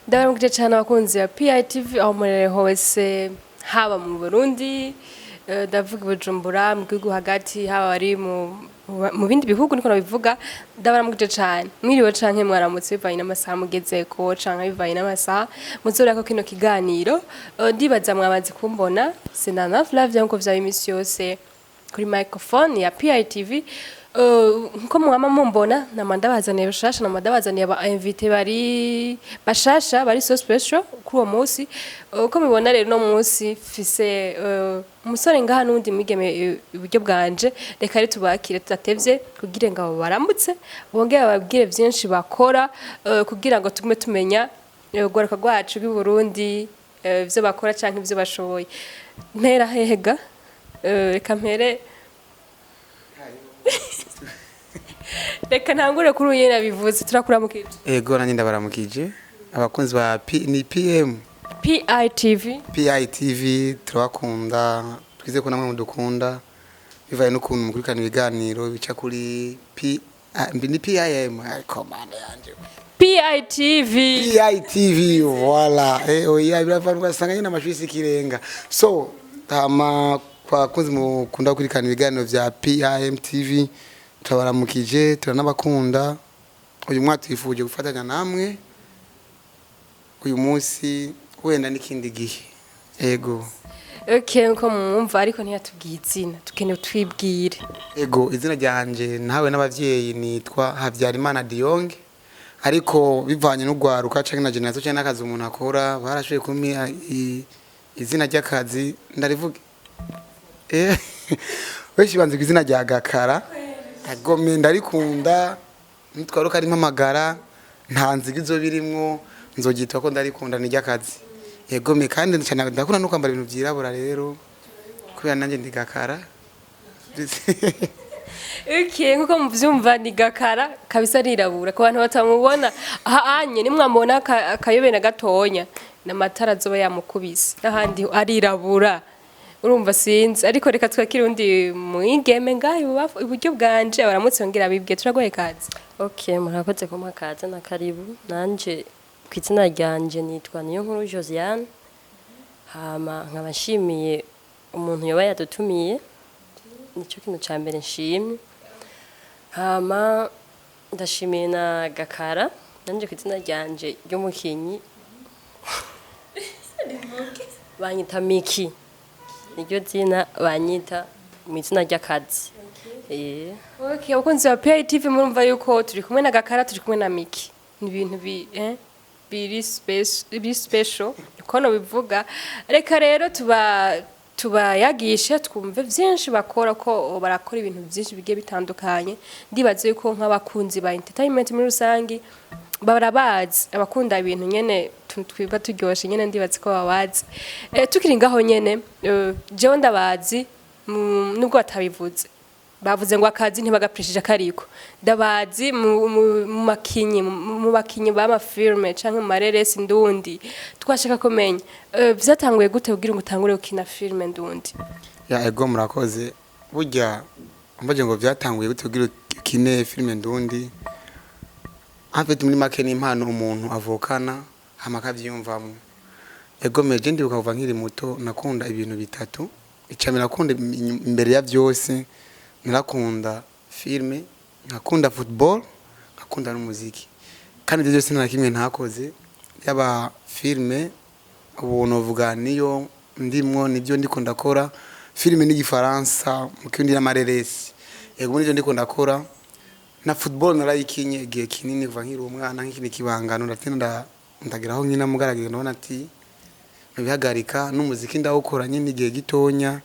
Ndabaramukije cyane abakunzi ya PITV aho murere hose, haba mu Burundi, ndavuga i Bujumbura mu gihugu hagati, haba ari mu bindi bihugu niko nabivuga. Ndabaramukije cyane, mwiriwe canke mwaramutse bivanye n'amasaha mugezeko canke bivanye n'amasaha muzorako kino kiganiro. Ndibaza mwamaze kumbona, Senana Flavia, nkuko vyaba imisi yose kuri microphone ya PITV. Nkuko mwama mumbona, nama ndabazaniye bashasha, nama ndabazaniye aba invité bari bashasha, bari so special kuri uwo munsi. Uko mubibona rero, no munsi mfise umusore ngaha n'uwundi mwigeme iburyo bwanje. Reka rero tubakire tudatevye kugira ngo abo baramutse, bongere bababwire vyinshi bakora, kugira ngo tugume tumenya urwaruka rwacu rw'i Burundi, ivyo bakora canke ivyo bashoboye. Mpera hehega? Reka mpere, reka ntangure kuri uyu nyene abivuze. Turakuramukije. Ego, nanjye ndabaramukije abakunzi ba P, ni PM PITV. PITV. Turabakunda, twize ko namwe mudukunda bivaye n'ukuntu mukurikirana ibiganiro bica kuri P, ah, ni PIM, ariko mana yanje. PITV. PITV, voilà. Oya, biravana ugasanga nyine amashuri sikirenga. So hama kwa bakunzi mukunda gukurikirana ibiganiro vya PIM TV, turabaramukije, turanabakunda. Uyu mwaka twifuje gufatanya namwe uyu munsi, wenda n'ikindi gihe, ego. Okay, nko mumwumva, ariko ntiyatubwiye izina, tukeneye twibwire. Ego, izina ryanje nawe n'abavyeyi nitwa Habyarimana Dionge, ariko bivanye n'ugwaruka canke na generation canke n'akazi umuntu akora, barashoboye kumpa izina ry'akazi. Ndarivuge? Benshi banzi ku izina rya Gakara. Agome ndarikunda, nitwaruka ari mpamagara, nta nziga izo birimwo, nzogitwa ko ndarikunda, ni ry'akazi. Egome, kandi cyane ndakunda no kwambara ibintu vyirabura rero, kubera nanjye ndi Gakara. Okay, nkuko muvyumva ni Gakara kabisa, arirabura. Ku bantu batamubona aha anye, nimwamubona akayobe na gatonya n'amatara azoba yamukubise, n'ahandi arirabura, urumva sinzi. Ariko reka twakire undi mwigeme ngaha iburyo bwanje, abaramutse yongera abibwiye. Turagoye kazi. Ok, murakoze kumpa kaze na karibu. Nanje ku izina ryanje nitwa Niyo Nkuru Josiane. Hama nkaba nshimiye umuntu yoba yadutumiye, nicyo kintu ca mbere nshimye. Hama ndashimiye na Gakara. Nanje ku izina ryanje ry'umukinyi banyita Miki, niryo zina banyita mu izina ry'akazi. Okay, abakunzi ba PITV, murumva yuko turi kumwe na Gakara, turi kumwe na Miki. Ni ibintu biri special, biri special niko no bivuga. Reka rero tubayagishe, twumve vyinshi bakora, ko barakora ibintu vyinshi bigiye bitandukanye. Ndibaze yuko nk'abakunzi ba entertainment muri rusangi barabazi, abakunda ibintu nyene twiba turyoshe nyene, ndibaze ko babazi. Tukiri ngaho nyene, jewe ndabazi, nubwo batabivuze, bavuze ngo akazi ntibagapreshije, akariko ndabazi mu bakinyi b'amafilme canke mu mareresi ndundi. Twashaka kumenya vyatanguye gute kugira ngo utangure gukina filme ndundi? Ya, ego, murakoze. Burya mbaje ngo vyatanguye gute kugira ukine filime ndundi, en fait, muri make ni impano umuntu avukana, hama akavyiyumvamwo. Ego, meje ndibuka kuva nkiri muto nakunda ibintu bitatu. Icambere nakunda imbere ya vyose, narakunda filme, nkakunda football, nkakunda n'umuziki. Kandi ibyo byose nta na kimwe ntakoze. Yaba filme, ubu novuga niyo ndimwo, nibyo ndiko ndakora, filime n'igifaransa mu kindi n'amareresi. Yego, muri ibyo ndiko ndakora, na football narayikinye igihe kinini kuva nkiri umwana, nk'ikindi kibangano ndatinda ndageraho nkina, mugaragiye ndabona ati ntibihagarika. N'umuziki ndawukora nyine igihe gitonya.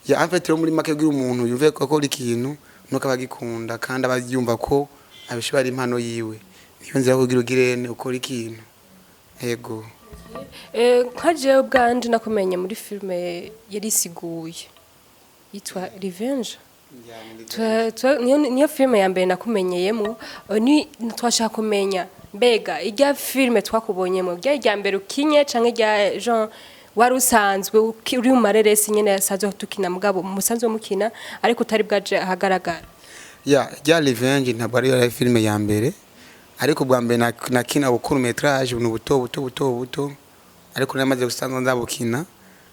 Ya, en fait rero, muri make, kugira umuntu yumve ko akora ikintu nuko aba agikunda kandi aba yumva ko abishobora, ari impano yiwe. Niyo nzira yo kugira ugirene ukora ikintu, yego. Nka jewe ubwanje nakumenye muri filme yari isiguye yitwa Revenge. Niyo filme ya mbere nakumenyeyemo. Ni twashaka kumenya mbega irya filme twakubonyemo rya irya mbere ukinye canke irya Jean wari usanzwe uri mu mareresi nyene yasanzwe tukina, mugabo musanzwe mukina ariko utari bwaje ahagaragara? Ya, rya Revenge ntabwo ari yo filime ya mbere. Ariko bwa mbere nakina court métrage, ni buto buto buto buto, ariko namaze gusanzwe ndabukina.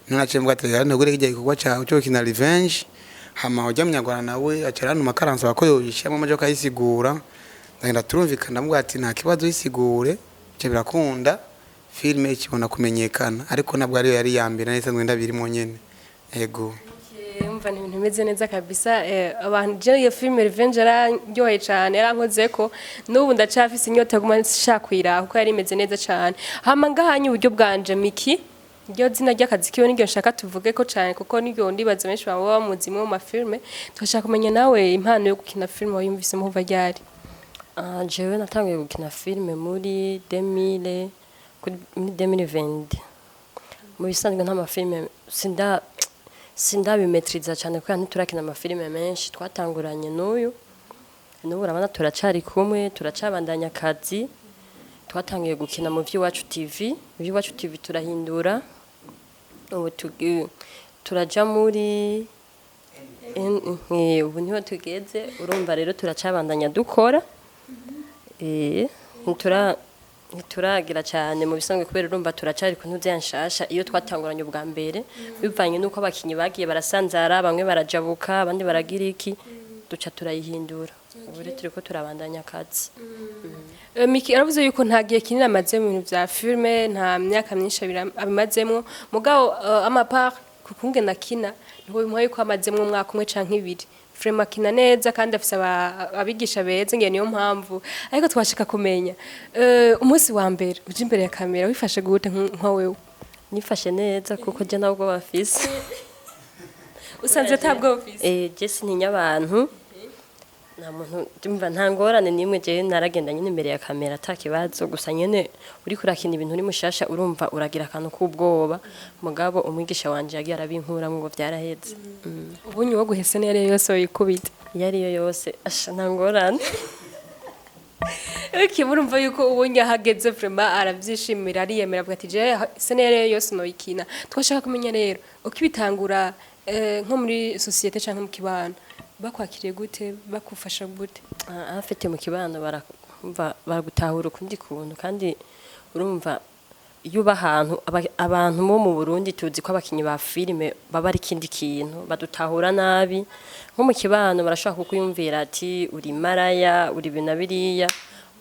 None naciye mvuga ati rero ntugure kijya gikorwa cyawe cyo gukina Revenge. Hama ujya munyarwanda nawe aca arantuma karansaba ko yoyishyiramo amajo akayisigura. Ndagenda turumvikana, ndamubwira ati nta kibazo, yisigure. Icyo birakunda, filime ikibona kumenyekana, ariko ntabwo ariyo yari iya mbere, nari isanzwe ndabirimo nyene, ego. Umva, ni ibintu bimeze neza kabisa. Abantu je iyo filime Revenge yararyoheye cyane, yarankozeko, n'ubu ndacafise inyota yo guma nshaka kuyiraba kuko yari imeze neza cyane. Hama ngahanye uburyo bwanje, Miki iryo zina ry'akazi kiwe niryo nshaka tuvuge ko cyane, kuko niryo ndibaza benshi baba bamuzi mu mafilme. Turashaka kumenya nawe impano yo gukina filime wayumvisemo kuva ryari? Ah, jewe natanguye gukina filime muri 2000, muri 2020. Mu bisanzwe nta mafilme sindabimetriza cyane kubera ntiturakina amafilime menshi. Twatanguranye n'uyu, n'ubu urabona turacari kumwe, turacabandanya akazi. Twatangiye gukina mu Vy'iwacu TV, mu Vy'iwacu TV turahindura, ubu turaja muri ubu niho tugeze. Urumva rero turacabandanya dukora, ntituragira cyane mu bisanzwe kubera urumva turacari ku ntuze nshasha iyo twatanguranye ubwa mbere, bivanye n'uko abakinyi bagiye barasanzara, bamwe barajabuka, abandi baragira iki, duca turayihindura. Ubu rero turiko turabandanya akazi. Miki aravuze yuko nta gihe kinini amaze mu bintu vya filme, nta myaka myinshi abimazemwo, mugabo amapart kukungena akina niho bimuha yuko amazemwo umwaka umwe canke ibiri. Vraiment akina neza kandi afise abigisha beza, ngiye niyo mpamvu. Ariko twashaka kumenya, umunsi wa mbere uje imbere ya kamera wifashe gute nka wewe? Nifashe neza kuko je ntabwo bafise. Usanze atabwo ufise? Je sintinya abantu, nta muntu ndumva, nta ngorane nimwe. Je naragenda nyine imbere ya kamera ata kibazo. Gusa nyene uriko urakina ibintu uri mushasha, urumva uragira akantu k'ubwoba, mugabo umwigisha wanje yagiye arabinkuramwo ngo vyaraheze. Ubunye wo guhese niyo ariyo yose wikubita? Iyo ariyo yose, asha, nta ngorane. Okay, murumva yuko ubunye ahageze vraiment aravyishimira, ariyemera, avuga ati je scène ariyo yose noyikina. Twashaka kumenya rero uko ibitangura, nko muri société canke mu kibano bakwakiriye gute, bakufasha gute? Ah, afite mu kibano barumva, baragutahura ukundi kuntu. Kandi urumva iyo uba ahantu abantu bo mu Burundi tuzi ko abakinyi ba filime baba ari ikindi kintu, badutahura nabi. Nko mu kibano barashobora kukuyumvira ati uri maraya, uri ibi na biriya,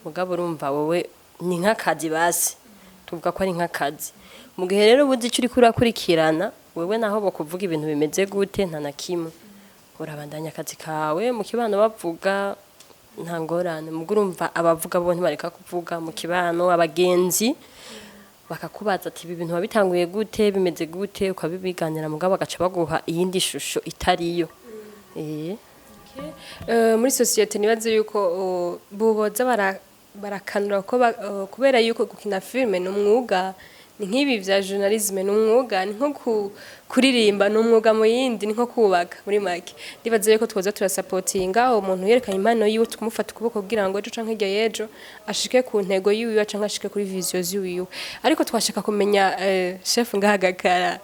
mugabo urumva wowe ni nk'akazi, basi tuvuga ko ari nk'akazi. Mu gihe rero ubuzi icyo uriko urakurikirana wewe, naho bokuvuga ibintu bimeze gute, nta na kimwe, urabandanya akazi kawe. Mu kibano bavuga nta ngorane, mugo urumva abavuga bo ntibareka kuvuga mu kibano. Abagenzi bakakubaza ati ibi bintu wabitanguye gute, bimeze gute, ukabibiganira, mugabo bagaca baguha iyindi shusho itariyo. Muri société nibaze yuko buboza barakanura ko kubera yuko gukina filme ni umwuga, ni nk'ibi vya journalisme ni umwuga, ni nko kuririmba ni umwuga mu yindi, ni nko kubaka. Muri make ndibaza yuko twoza turasapotinga umuntu yerekanye impano yiwe, tukumufata ukuboko kugira ngo ejo canke hirya y'ejo ashike ku ntego yiwiwe canke ashike kuri vision ziwiwe. Ariko twashaka kumenya, chef ngahagakara,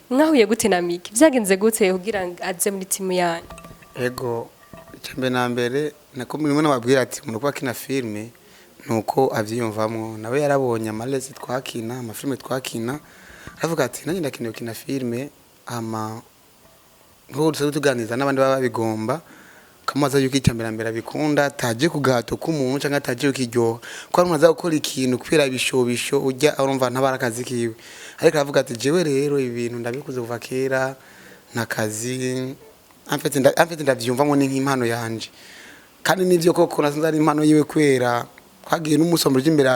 mwahuye gute na Miki? Vyagenze gute kugira ngo aze muri timu yanyu? Ego, icambere na mbere nako rimwe nababwira ati umuntu kuba akina filime nuko avyiyumvamwo. Nawe yarabonye amarezi twakina, amafilime twakina, aravuga ati nanjye ndakeneye gukina filime. Ama nkuko dusanzwe tuganiriza n'abandi baba babigomba, ukamubaza yuko icya mbere na mbere abikunda, ataje ku gahato k'umuntu cyangwa ataje kukiryoha, ko hari umuntu aza gukora ikintu kubera ibishobisho ujya urumva ntabara akazi kiwe. Ariko aravuga ati jewe rero ibi bintu ndabikuze kuva kera nakazi, en fait ndavyumvamo, ni nk'impano yanje. Kandi nivyo koko nasanze ari impano yiwe, kubera twagiye n'umusomero imbere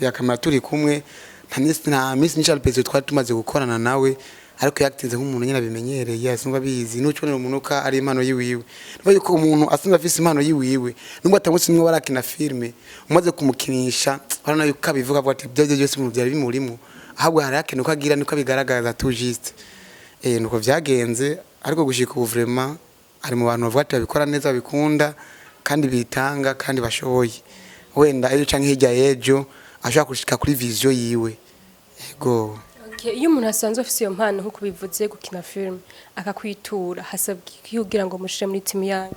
ya kamera turi kumwe, nta minsi myinshi alpese twari tumaze gukorana nawe, ariko yakitinze nk'umuntu nyine abimenyereye, asanzwe abizi. N'ucubonera umuntu ko ari impano yiwiwe. Niba yuko umuntu asanzwe afise impano yiwiwe, nubwo atamunsi nimwe barakina filime, umaze kumukinisha urabona yuko abivuga, avuga ati ibyo byose ibintu byari bimurimo, ahubwo hari akeneye ko agira niko abigaragaza tout juste. Nuko vyagenze. Ariko gushika ubu vraiment ari mu bantu bavuga ati babikora neza, babikunda kandi bitanga kandi bashoboye. Wenda ejo canke hirya y'ejo ashobora gushika kuri vision yiwe, yego. Okay, iyo umuntu asanzwe afise iyo mpano nkuko bivuze gukina film akakwitura, hasabwa iki kugira ngo mushire muri timu yanyu?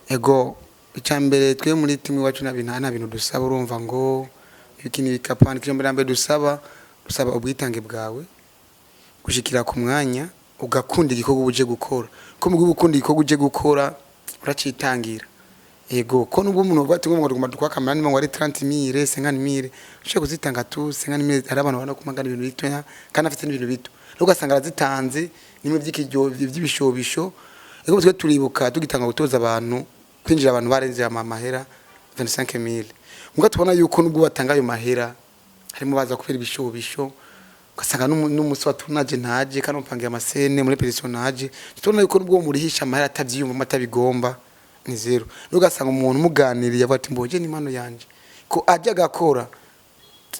Ego. Icya mbere, twe muri timu iwacu nta bintu dusaba. Urumva ngo ibiki n'ibikapani. Icya mbere dusaba ubwitange bwawe, gushikira ku mwanya, ugakunda igikorwa uje gukora, ko mu gihe ukunda igikorwa uje gukora uracitangira. Ego, ko nubwo umuntu uvuga ati ngo tugomba dukwakamera niba ngo ari 30 000, 50 000, ushobora kuzitanga tu 50 000. Hari abantu babona ko umangana ibintu bito kandi afite n'ibintu bito, ariko ugasanga arazitanze nimwe by'ikiryo by'ibishobisho. Ego, twe turibuka tugitanga gutoza abantu kwinjira, abantu barenze ama mahera 25 000. Muga tubona yuko nubwo batanga ayo mahera harimo baza kubera ibishobisho, ugasanga n'umunsi wa tournage ntaje, kandi umupangiye ama scènes muri personnage. Tubona yuko nubwo murihisha amahera atavyiyumvamo, atabigomba, ni zéro. Ugasanga umuntu muganiriye avuga ati mboje n'impano yanje, ko ajya agakora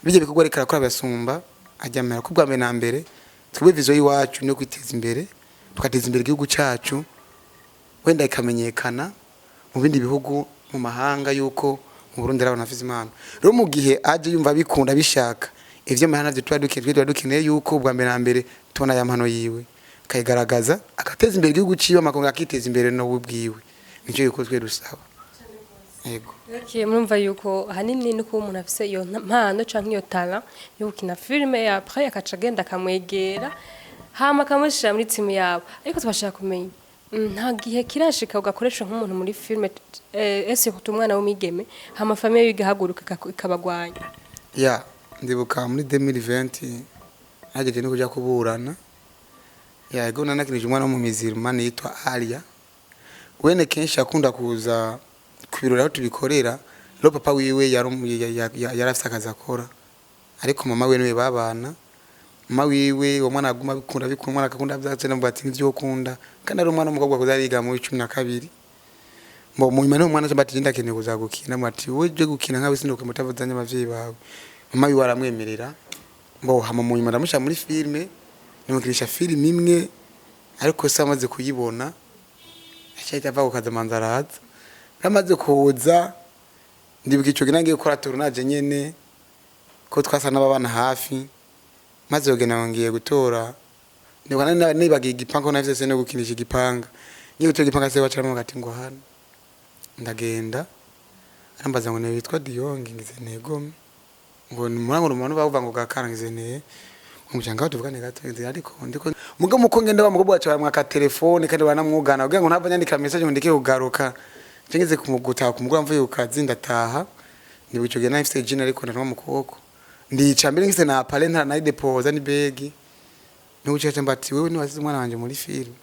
bijya bikorwa, ariko arakora birasumba ajya amera ko. Bwa mbere na mbere, twebwe vision y'iwacu niyo kwiteza imbere, tugateza imbere igihugu cyacu, wenda ikamenyekana mu bindi bihugu, mu mahanga, yuko mu Burundi hari abantu bafise impano. Rero mu gihe aje yumva bikunda bishaka ivyo mahana, navyo tuba dukeneye. Tuba dukeneye yuko ubwa mbere na mbere tubona ya mpano yiwe, akayigaragaza, agateza imbere igihugu ciwe, amakongo, akiteza imbere no ubwiwe. Nicyo yuko twe dusaba, yego. Okay, murumva yuko ahanini nuko umuntu afise iyo mpano canke iyo talent yo gukina filime, après akaca agenda akamwegera, hama akamushira muri timu yabo. Ariko twashaka kumenya, nta gihe kirashika ugakoresha nk'umuntu muri filime, ese kuta umwana w'umwigeme, hama famille yiwe igahaguruka ikabagwanya? Ya, ndibuka muri 2020 nagejeje no kuja kuburana. Yego, nanakinije umwana wo mu mizirumani yitwa Alia. Wene kenshi akunda kuza ku birori aho tubikorera. Rero papa wiwe yari afise akazi akora, ariko mama wiwe niwe babana. Mama wiwe uwo mwana aguma abikunda bikunda, umwana akakunda vyatse, navuga ati nivyo ukunda, kandi ari umwana w'umukobwa kuza ariga muri 12. Mbo mu nyuma niho umwana aca ati ndakeneye kuza gukina. Mbo ati wowe uje gukina nkawe sindoke mutavuzanye abavyeyi bawe. Mama wiwe aramwemerera. Mbo hama mu nyuma ndamushira muri filime, nimukirisha filime imwe, ariko se amaze kuyibona acahita ava ku kazi, amanza araza. Amaze kuza, ndibuka ico gihe nagiye gukora tournage nyene, ko twasa n'ababana hafi. Maze kugenda ngo ngiye gutora, ndibuka nari nibagiye igipanga, ko navyo no gukinisha igipanga. Ngiye gutora igipanga, se bacaramo ati ngo hano. Ndagenda, arambaza ngo witwa Diyonge, ngize ntegome, ngo ni murango umuntu bavuga ngo gakara, ngize ne ngo ngaho tuvugane gato, ngize ariko ndiko muga muko ngenda wa mukobwa wacu baramwaka telefone kandi banamwugana kugira ngo ntava nyandika message ngo ndike kugaruka. Nje ngeze kumugutaha kumugura, mvuye ku kazi ndataha. Ndibuka ico gihe nari mfise jina, ariko ndanwa mu kuboko, ndica mbere ngise na pale ntara nayidepoza ni begi nubucaca mbati wewe ni wasize umwana wanje muri filime.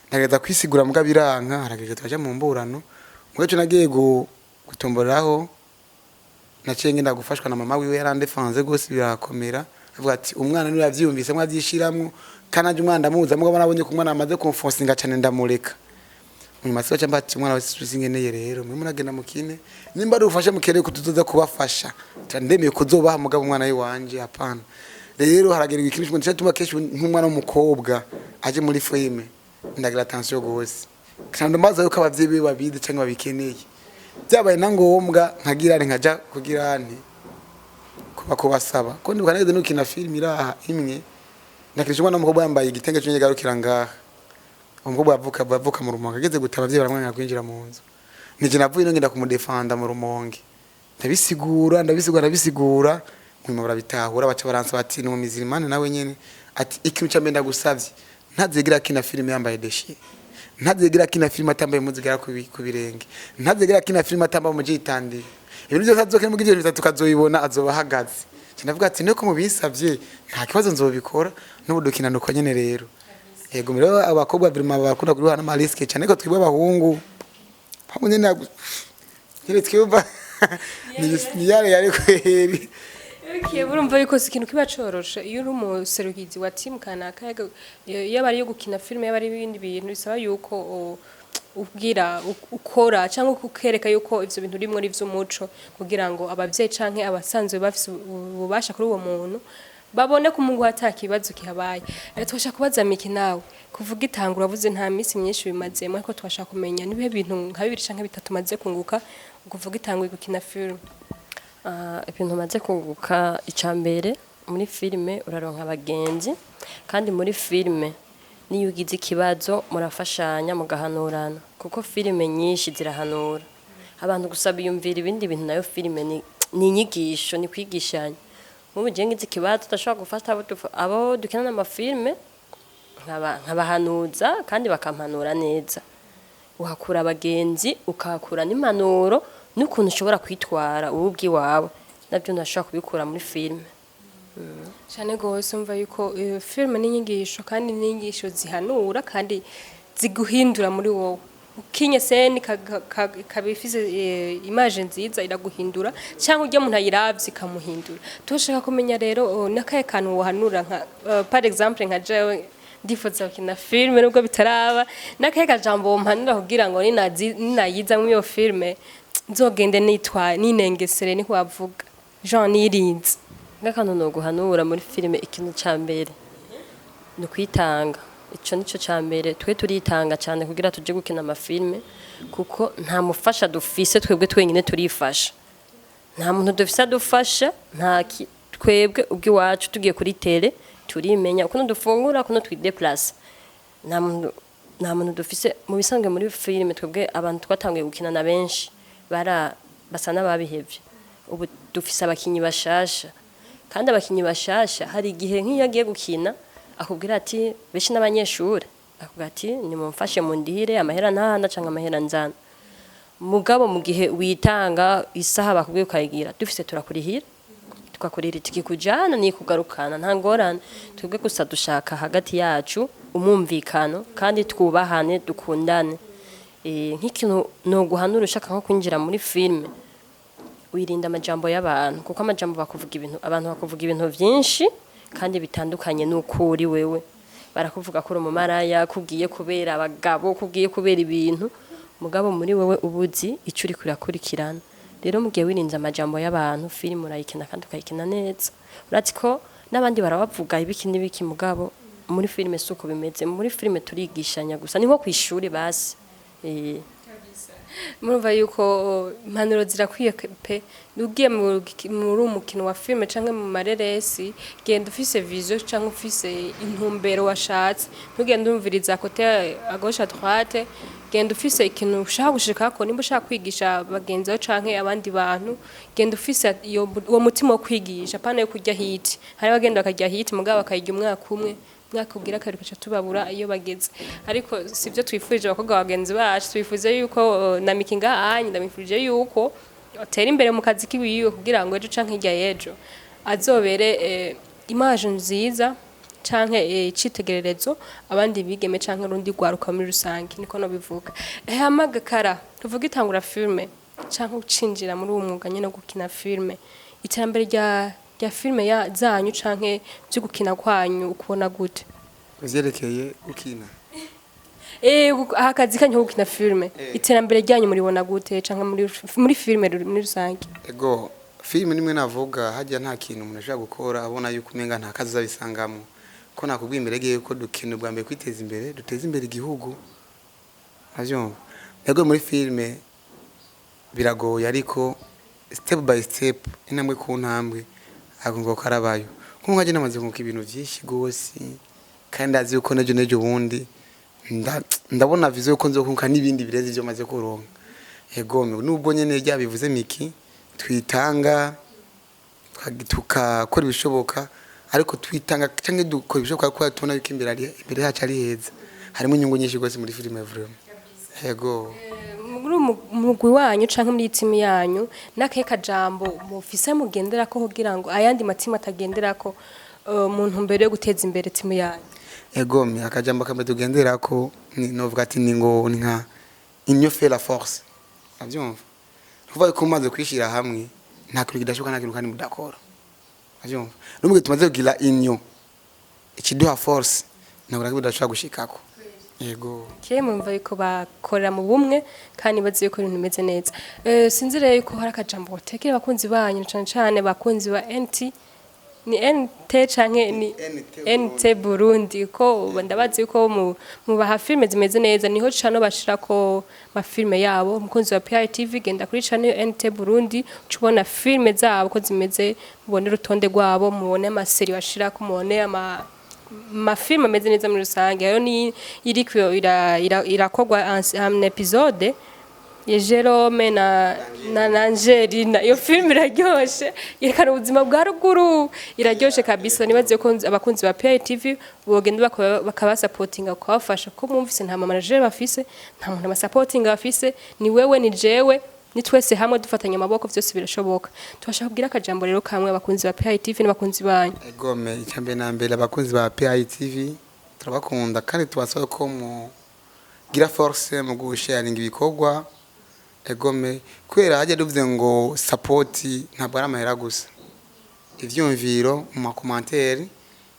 Ndagerageza kwisigura muga biranka, harageze twaja mu mburano. Muga ico nagiye gutomboraho, naciye ngenda gufashwa na mama wiwe, yarandefanze gose birakomera, avuga ati umwana niwe yavyiyumvise mwavyishiramwo, kandi nanje umwana ndamuzi. Mugabo nabonye ko umwana amaze kumfonsinga cane, ndamureka. Nyuma sibaca mbati umwana wese singeneye. Rero mwe muragenda mukine, nimba ari ufashe mukereye kutuzoza kubafasha, ndemeye kuzobaha, mugabo umwana wanje hapana. Rero haragera ikintu kimwe cyatuma kenshi nk'umwana w'umukobwa aje muri filime ndagira attention gose, kandi mbaza yuko abavyeyi biwe babizi cyangwa babikeneye. Byabaye na ngombwa nkagira nti nkaja kugira nti kuba kubasaba, ko ndibuka nageze nukina filime iraha imwe, nakirisha umwana w'umukobwa yambaye igitenge cy'inyegarukira ngaha. Umukobwa yavuka mu Rumonge, ageze gutaba abavyeyi baramwanga kwinjira mu nzu. Nije navuye no ngenda kumudefanda mu Rumonge, ndabisigura, ndabisigura, ndabisigura, nyuma barabitahura, baca baransa bati ni mu mizirimani nawe nyene. Ati ikintu ca mbere ndagusavye, ntazigira akina filime yambaye déchiré, ntazigira akina filime atambaye impuzu igera ku birenge, ntazigira akina filime atambaye umujitandiro. Ibintu byose azokina mu gihe bitatu kazoyibona azoba ahagaze. Nca ndavuga ati niko mubisavye, nta kibazo, nzobikora. N'ubu dukina nuko nyene. Rero yego, rero abakobwa vraiment bakunda kuriha n'ama risques cyane, ariko twebwe abahungu hamwe nyene nyene twumva ni yare yare kweri. Okay, urumva yuko si ikintu kiba coroshe iyo uri umuserukizi wa team kanaka, yaba ari iyo gukina filime, yaba ari ibindi bintu, bisaba yuko ubwira ukora cyangwa ukereka yuko ivyo bintu urimwo ari ivy'umuco, kugira ngo abavyeyi canke abasanzwe bafise ububasha kuri uwo muntu babone ko umugu ata kibazo kihabaye. Twashaka kubaza Miki, nawe kuvuga itangura uravuze nta minsi myinshi bimazemo, ariko twashaka kumenya nibihe bintu nka bibiri canke bitatu maze kunguka kuvuga itanguye gukina filime. Ibintu maze kunguka, icya mbere, muri filime uraronka abagenzi, kandi muri filime niyo ugize ikibazo murafashanya, mugahanurana, kuko filime nyinshi zirahanura. Abantu gusa biyumvira ibindi bintu, nayo filime ni inyigisho, ni kwigishanya. Nk'ubu je ngize ikibazo, ndashobora gufata abo dukinana amafilime nkabahanuza kandi bakampanura neza. Uhakura abagenzi, ukahakura n'impanuro n'ukuntu ushobora kwitwara wowe ubwiwawe, nabyo ntashobora kubikura muri filime. Cyane gose. Umva yuko filime n'inyigisho, kandi n'inyigisho zihanura kandi ziguhindura muri wowe. Ukinye scène ikaba ifise image nziza, iraguhindura, cyangwa ujya umuntu ayiravye ikamuhindura. Turashaka kumenya rero n'akahe kantu wohanura, nka par exemple nka jewe ndifuza gukina filime nubwo bitaraba, n'akahe kajambo wompanura kugira ngo ninayiza muri iyo filime nzogende nitwaye ninengesere, niko bavuga, Jean nirinze? Nk'akantu noguhanura muri filime, ikintu ca mbere ni ukwitanga. Ico nico ca mbere. Twe turitanga cyane kugira tuje gukina amafilme, kuko nta mufasha dufise, twebwe twenyine turifasha. Nta muntu dufise adufasha, twebwe ubw'iwacu tugiye kuri télé turimenya ukuntu dufungura, ukuntu twideplace. Nta muntu dufise. Mu bisanzwe muri filime twebwe abantu twatanguye gukina na benshi bara basa n'ababihevye. Ubu dufise abakinyi bashasha, kandi abakinyi bashasha hari igihe nk'iyo agiye gukina akubwira ati, benshi n'abanyeshure, akubwira ati: "Nimumfashe mundihire amahera ntahana canke amahera nzana." Mugabo mu gihe witanga, isaha bakubwiye ukayigira, dufise turakurihira, tukakurihira itike kujana nikugarukana, nta ngorane. Twebwe gusa dushaka hagati yacu umwumvikano, kandi twubahane, dukundane. Nk'ikintu noguhanura ushaka nko kwinjira muri filime, wirinda amajambo y'abantu, kuko amajambo bakuvuga ibintu, abantu bakuvuga ibintu vyinshi kandi bitandukanye n'uko uri wewe. Barakuvuga ko uri umumaraya, kubwiye kubera abagabo, kubwiye kubera ibintu, mugabo muri wewe ubuzi ico uriko urakurikirana. Rero mu gihe wirinze amajambo y'abantu, filime urayikina kandi ukayikina neza. Urazi ko n'abandi barabavuga ibiki n'ibiki, mugabo muri filime si uko bimeze. Muri filime turigishanya gusa, ni nko kw'ishuri basi. Murumva yuko impanuro zirakwiye pe. Ugiye muri umukino wa filime canke mu mareresi, genda ufise vision canke ufise intumbero washatse. Ntugende umviriza côté à gauche, à droite. Genda ufise ikintu ushaka gushikako. Nimba ushaka kwigisha bagenzi bawe canke abandi bantu, genda ufise uwo mutima wo kwigisha, apana yo kurya hit. Hari abagenda bakarya hit, mugabo bakayirya umwaka umwe, umwaka ugira kabiri ugaca tubabura iyo bageze. Ariko sivyo twifurije abakobwa bagenzi bacu. Twifuze yuko na Miki ngaha, ndamwifurije yuko atera imbere mu kazi kiwiwe, kugira ngo ejo canke hirya y'ejo azobere image nziza canke icitegererezo abandi bigeme canke urundi rwaruka muri rusange, niko no bivuga. Hama Gakara, tuvuge itangura filme canke ucinjira muri uwo mwuga nyene wo gukina filme, iterambere rya filme ya zanyu canke byo gukina kwanyu ukubona gute? Uvyerekeye gukina? Aha akazi kanyu ko gukina filme, iterambere ryanyu muribona gute, canke muri filme muri rusange? Ego, filime nimwe navuga hajya, nta kintu umuntu ashobora gukora abona yuko umenga nta kazi azabisangamo. Ko nakubwiye imbere giye ko dukina ubwa mbere kwiteza imbere, duteze imbere igihugu, avyumva. Ego, muri filime biragoye, ariko step by step, intambwe ku ntambwe, agongo karabayo. Nko nkaje namaze kunguka ibintu vyinshi gose, kandi azi yuko nejo nejo bundi ndabona vision yuko nzokunguka n'ibindi birenze ivyo maze kuronka. Ego, nubwo nyene ryabivuze Miki, twitanga tukakora ibishoboka, ariko twitanga cyangwa dukora ibishoboka kuko tubona yuko imbere yacu ari heza, harimo inyungu nyinshi rwose muri filime vraiment. Ego. Muri mugwi wanyu canke muri timu yanyu, n'akahe kajambo mufise mugenderako kugira ngo ayandi matimu atagenderako, mu ntumbero yo guteza imbere timu yanyu? Ego, akajambo kamwe tugenderako ni novuga ati ni ngo ni nka union fait la force, avyumva. Kuvuga ko umaze kwishira hamwe nta kintu kidashoboka, nta kintu kandi mudakora, avyumva. N'ubwo tumaze kugira union ikiduha force, ntabwo nakimwe tudashobora gushikako. Yego. Ke mumva yuko bakorera mu bumwe kandi bazi yuko ibintu bimeze neza. Sinzi rero yuko hari akajambo batekera abakunzi banyu, cane cane bakunzi ba NT, ni NT canke ni NT. NT Burundi, ko ndabazi yuko mubaha filime zimeze neza, niho cano bashirako amafilme yabo. Umukunzi wa PITV, genda kuri channel NT Burundi, ucubona filime zabo ko zimeze, mubone urutonde rwabo, mubone amaseri bashirako, mubone amafilme ameze neza muri rusange. Hariho ni iriko irakorwa en épisode. Ya Jerome na Angelina. Iyo filime iraryoshe, yerekana ubuzima bwa ruguru, iraryoshe kabisa. Nibaze ko abakunzi ba PITV bogenda bakabasapotinga, bakabafasha, ko mwumvise nta manager bafise, nta muntu abasapotinga bafise. Ni wewe, ni jewe, ni twese hamwe dufatanya amaboko, vyose birashoboka. Tubashaka kubwira akajambo rero kamwe abakunzi ba PITV n'abakunzi banyu. Egome, icyambere na mbere, abakunzi ba PITV turabakunda kandi tubasaba ko mugira force mu gusharinga ibikorwa. Egome, kubera hajya duvuze ngo support ntabwo ari amahera gusa, ivyumviro mu ma commentaires,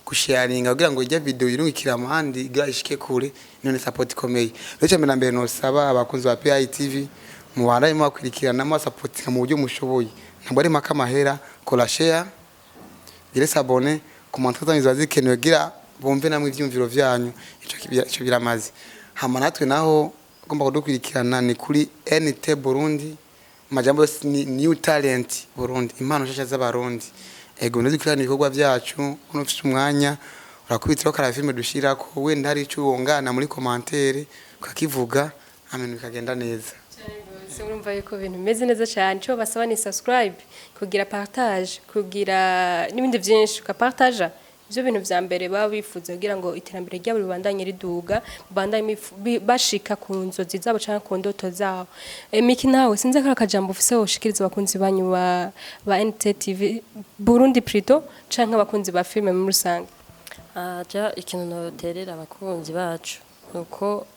gusharinga kugira ngo ijya video irungikira amahandi igira ishike kure, none support ikomeye. Rero icyambere na mbere nosaba abakunzi ba PITV, mubandanye mubakurikirana, mubasapotinga mu buryo mushoboye. Ntabwo ari mpaka amahera. Kora share, gire s'abonner, commentaires zanyu ziba zikenewe gira bumve namwe ivyumviro vyanyu. Ico biramaze. Hama natwe naho ugomba kudukurikirana ni kuri NT Burundi, amajambo yose ni New Talent Burundi, impano nshasha z'Abarundi. Ego, ntidukurikirana ibikorwa vyacu. Uno ufise umwanya urakubitiraho kara filime dushirako, wenda hari ico wongana muri commentaire ukakivuga, amen, bikagenda neza. Se urumva yuko ibintu bimeze neza cyane. Icyo basaba ni subscribe, kugira partage, kugira n'ibindi byinshi, ukapartaja. Ibyo bintu vya mbere baba bifuza kugira ngo iterambere ryabo ribandanye riduga, ribandanye bashika ku nzozi zabo cyangwa ku ndoto zabo. Miki, nawe sinzi ko akajambo ufise woshikiriza abakunzi banyu ba NTTV Burundi plutôt, canke abakunzi ba filime muri rusange. Aja ikintu noterera abakunzi bacu nuko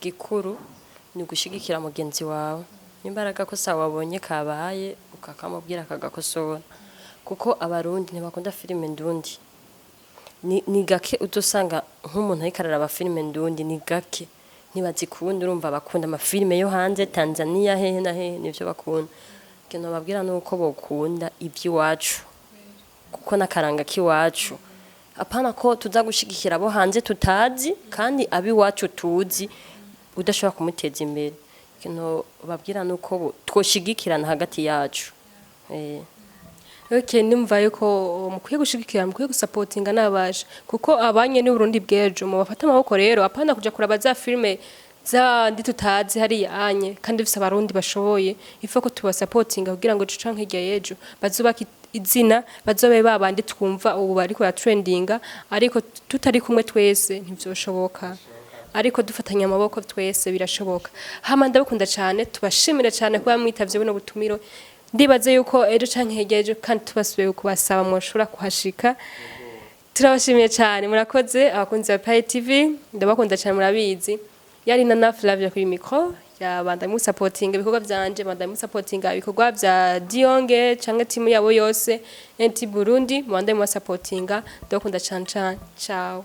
gikuru ni ugushigikira mugenzi wawe. Nimba ari agakosa wabonye kabaye, ukakamubwira akagakosora, kuko Abarundi ntibakunda filime ndundi. Ni gake udusanga nk'umuntu ariko araraba filime ndundi, ni gake, ntibazikunda. Urumva bakunda amafilime yo hanze, Tanzania, hehe na hehe, nivyo bakunda. Ikintu babwira nuko bokunda iby'iwacu, kuko n'akaranga k'iwacu. Apana ko tuza gushigikira abo hanze tutazi, kandi ab'iwacu tuzi udashobora kumuteza imbere. Ikintu babwira nuko twoshigikirana hagati yacu. Okay, nimva yuko mukwiye gushigikira, mukwiye gusapotinga n'abaje, kuko abanye ni Burundi bw'ejo. Mubafata amaboko rero, apana kuja kuraba za filime zandi tutazi hariya anye, kandi bifise Abarundi bashoboye. Ifo ko tubasapotinga kugira ngo ejo canke hirya y'ejo bazubake izina, bazobe babandi twumva ubu bariko baratrendinga. Ariko tutari kumwe twese ntivyoshoboka, ariko dufatanya amaboko twese birashoboka. Hama ndabakunda cyane, tubashimire cyane kuba mwitavye buno butumiro. Ndibaze yuko ejo canke hirya y'ejo kandi tubasubiye kubasaba mwoshobora kuhashika. Turabashimiye cyane, murakoze. Abakunzi ba Pai TV, ndabakunda cyane, murabizi. Yari na Flavia kuri micro. Yabanda musapotinga ibikorwa vyanje, banda musapotinga ibikorwa vya Dionge canke timu yabo yose NT Burundi, mubande musapotinga. Ndabakunda cyane cyane, ciao.